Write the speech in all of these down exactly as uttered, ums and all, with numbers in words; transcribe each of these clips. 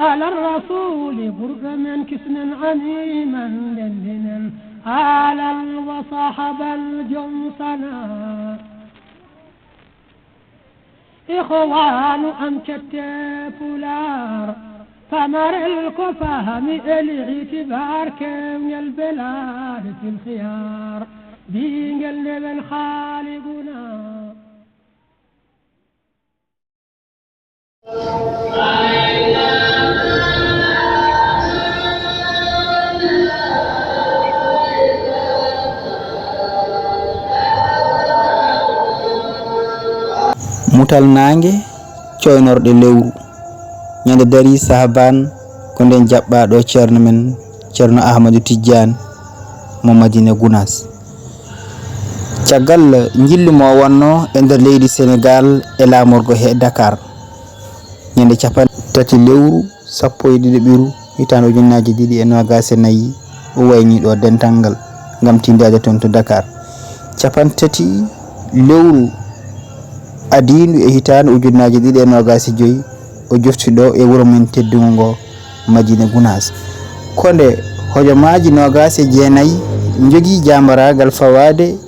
Ala rasuli ɓurɗo men kisnen ami man ndendinen alal wa sahabal jom sana. Ikhwanu am cette pular pamarel ko fahami eli itibar kewngel belade fil khiyar bingel ndewen khaliguna. Mutal naange, coynorɗe lewru. Ñande dari sahaban ko nden jaɓɓaaɗo ceerno men, ceerno Ahmadu Tijjaan mo Madina Gunaas. Caggal njillu mo wonno e nder leydi Senegaal e laamorgo he Dakar, ñande capanɗe tati lewru sappo e ɗiɗi ɓiru hitaande ujunnaaji ɗiɗi e noogaas e nayi, o wayni ɗo dental ngal ngam tiindaade toon to Dakar. Capanɗe tati lewru adiindu e hitaande ujunnaaji ɗiɗi e noogaas e joyi, o jofti ɗo e wuro men teddungo ngo, Madina Gunaas. Ko nde hojomaaji noogaas e jeenayi njogii jaambaraagal fawaade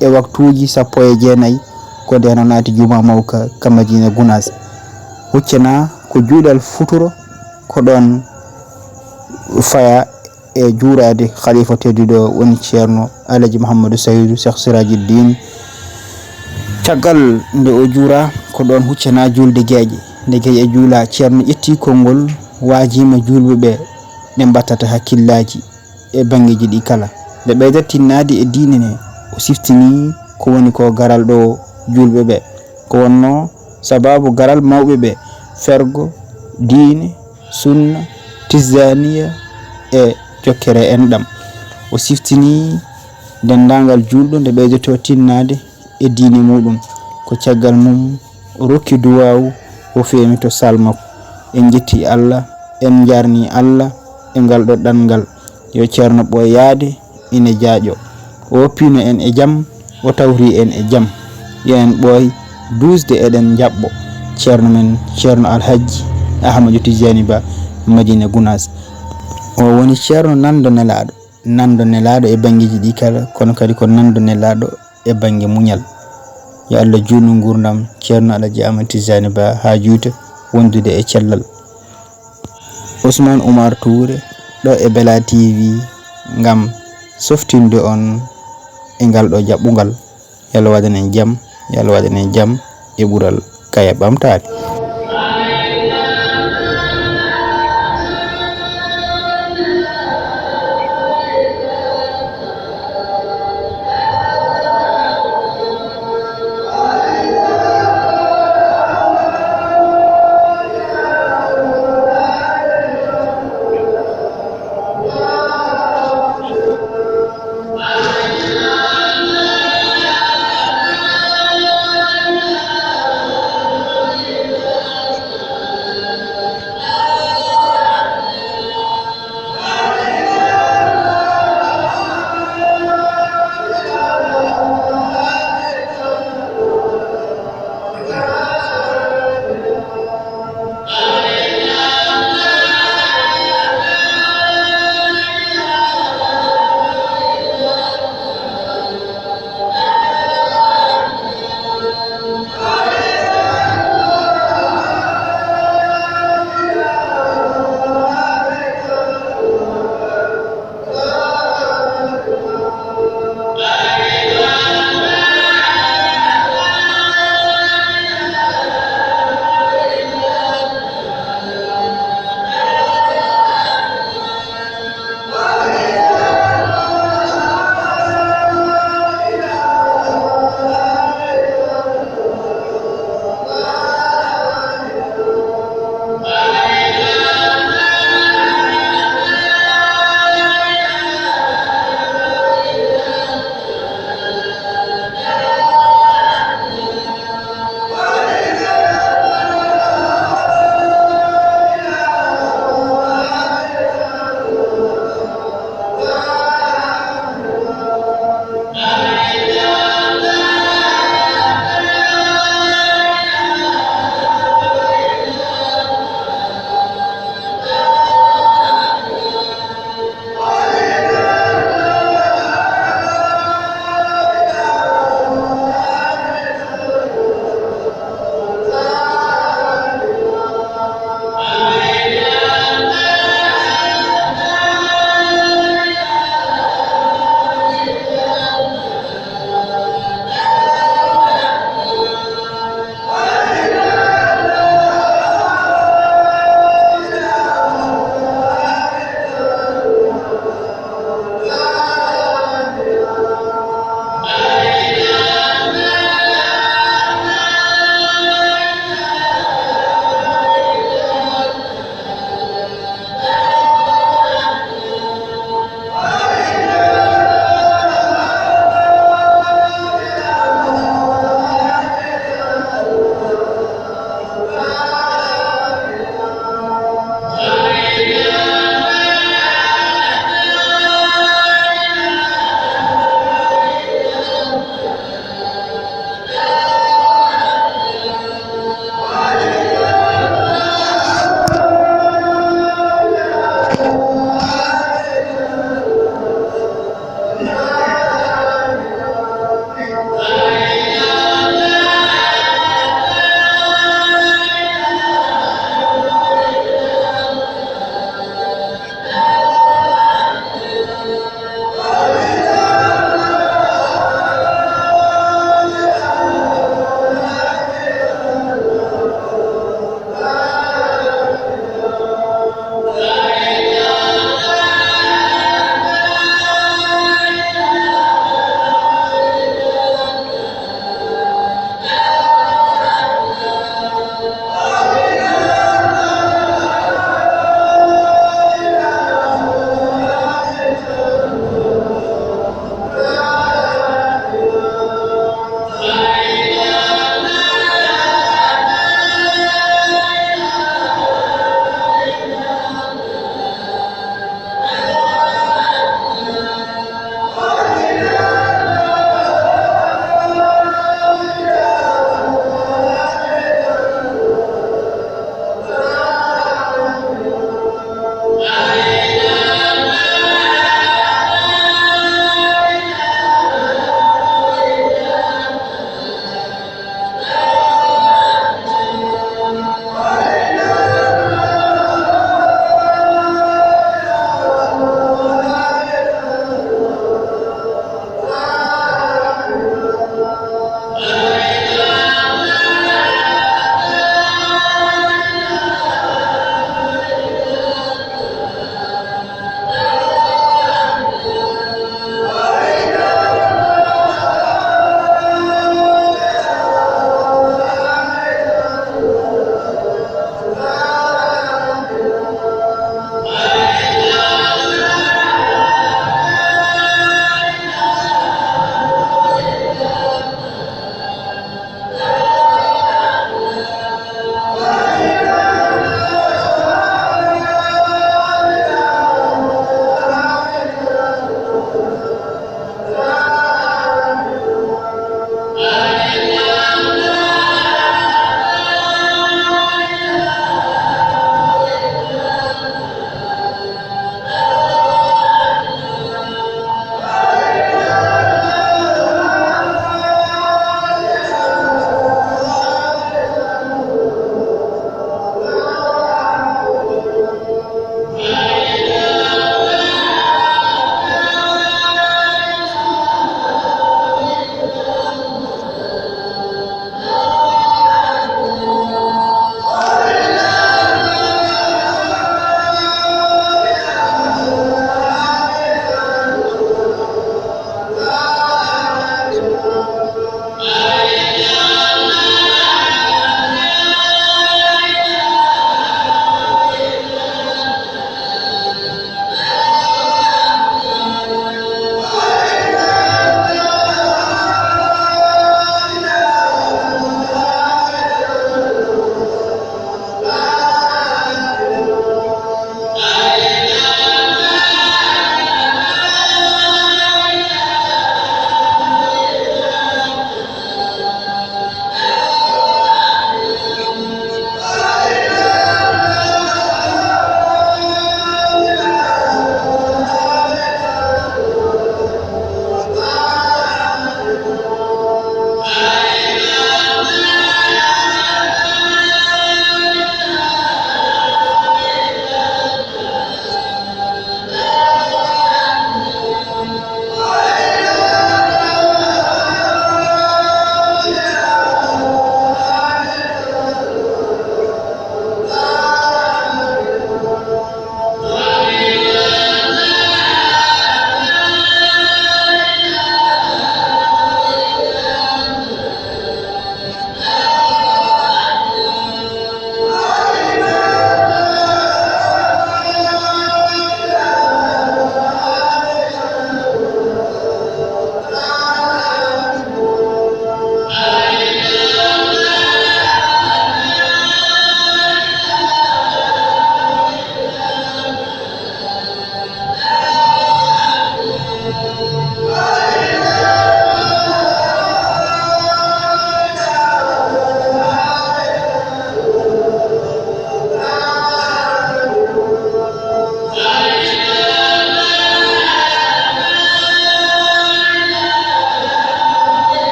e waktuuji sappo e jeenayi, ko ndeen o naati juuma mawka ka Madina Gunaas. Huccana ko juulal futuro, ko ɗoon faya e juuraade khalifa tedduɗo woni ceerno Alhaji Mouhamadou Saïdou Cheikh Sirajuddin. Caggal nde o juura, ko ɗoon huccana juulde geeƴe. Nde geeƴe juula, ceerno ƴetti konngol, waajiima juulɓe ɓe, ɓe mbattata hakkillaaji e banngeeji ɗi kala. Nde ɓeydata tinnaade e diine ne, o siftini ko woni ko garal ɗo juulɓe ɓe. Ko wonno sabaabu garal mawɓe ɓe, fergo, diine, sunna, tijjaaniya e jokkere enɗam. O siftini denndaangal juulɗo nde ɓeydoto tinnaade e diine muuɗum. Ko caggal mum o rokki duwaawu, o feemi to saal makko. En njettii Allah, en njaarnii Allah e ngal ɗo ɗanngal. Yo ceerno ɓooy yahde ina jaaƴo. O woppiino en e jam, o tawri en e jam. Yo en ɓooy duusde, eɗen njaɓɓo ceerno men, ceerno Alhajji Ahmadu Tijjaani Ba, Madina Gunaas. O woni ceerno nanndo Nelaaɗo, nanndo Nelaaɗo e banngeeji ɗi kala, kono kadi ko nanndo Nelaaɗo e bannge muñal. Yo Allah juutnu nguurndam ceerno Alhaji Ahmad Tijjaani Ba haa juuta, wondude e cellal. Ousmane Oumar Touré ɗo e Bella T V ngam softinde on e ngal ɗo jaɓɓungal. Yo Allah waɗan en jam, yo Allah waɗan en jam e ɓural kaya ɓamtaare.